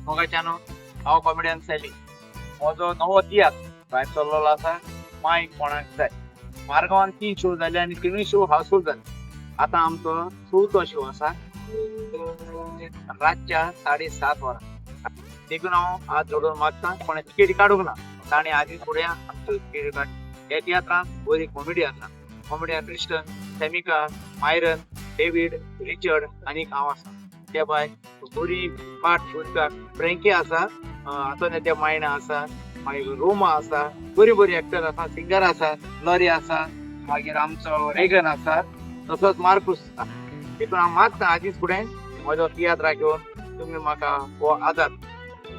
मोगाच्यानो, हांव comedian Sally. म्हजो नवो तियात्र भायर चल्लेलो आसा, माय कोणाक जाय. मारगांवान तीन शो जाले आनी तिनूय शो हाऊसफूल जाले. आतां आमचो चवथो शो आसा रातच्या 7:30 वरां. देखून हांव हात जोडून मागता, कोणें तिकेटी काडूंक ना ताणें आदी फुडें आमच्यो तिकेटी काड. ह्या तियात्रांत बरी कॉमेडी आसा. कॉमेडियन क्रिस्टन, सेमिका, मायरन, डेवीड, रिचर्ड आनी हांव आसा. त्या भायर बरी पाट भुरग्याक फ्रेंकी आसा, आतां त्या मायणा आसा, मागीर रोमा आसा, बरी बरी एक्टर आसा, सिंगर आसा, लॉरी आसा, मागीर आमचो रेगन आसा, तसोच मार्कूस आसा. देखून हांव मागता, आदींच फुडें म्हजो तियात्रा घेवन तुमी म्हाका हो आदार.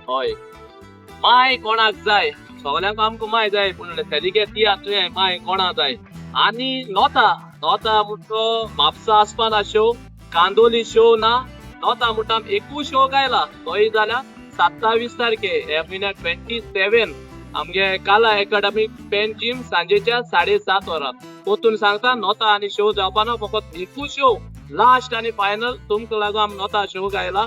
हय, माय कोणाक जाय? सगल्यांक आमकां माय जाय, पूण सेलिगे तियात्र माय कोणाक जाय. आनी नोता नोता म्हणटा तो म्हापसा आसपा शो, कांदोली शो ना. नोता म्हणटा एकूच शो गायला, तोय जाल्यार 27 तारखे ह्या म्हयन्याक, 27, आमगे काला एकाडमी पेनजीम, सांजेच्या 7:30 वरां. पोतून सांगता, नोता आनी शो जावपा ना, फकत एकूच शो लास्ट आनी फायनल. तुमकां लागून आमी नोता शो गायला.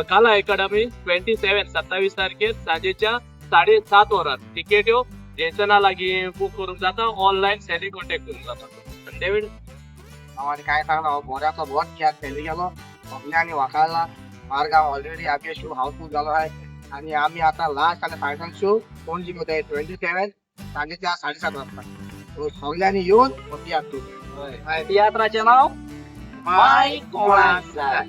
काला एकाडमी 27, 27 तारखेर सांजेच्या 7:30 वरां. तिकेट्यो जेसना लागीं बूक करूंक जाता, ऑनलायन सॅली कॉन्टेक्ट करूंक जाता. डेवीड. हांव आनी कांय सांगना. हो बऱ्याचो बरो तियात्र सॅली गेलो, सगल्यांनी वाखारला. मारगांव ऑलरेडी आमगे शो हाऊसफूल जालो आहाय आनी आमी आतां लास्ट आनी फायनल शो पणजी कोताय, 27, सांजेच्या 7:30 वाजता. सो सगल्यांनी येवन हो तियात्र. तियात्राचें नांव माय कोणाक जाय.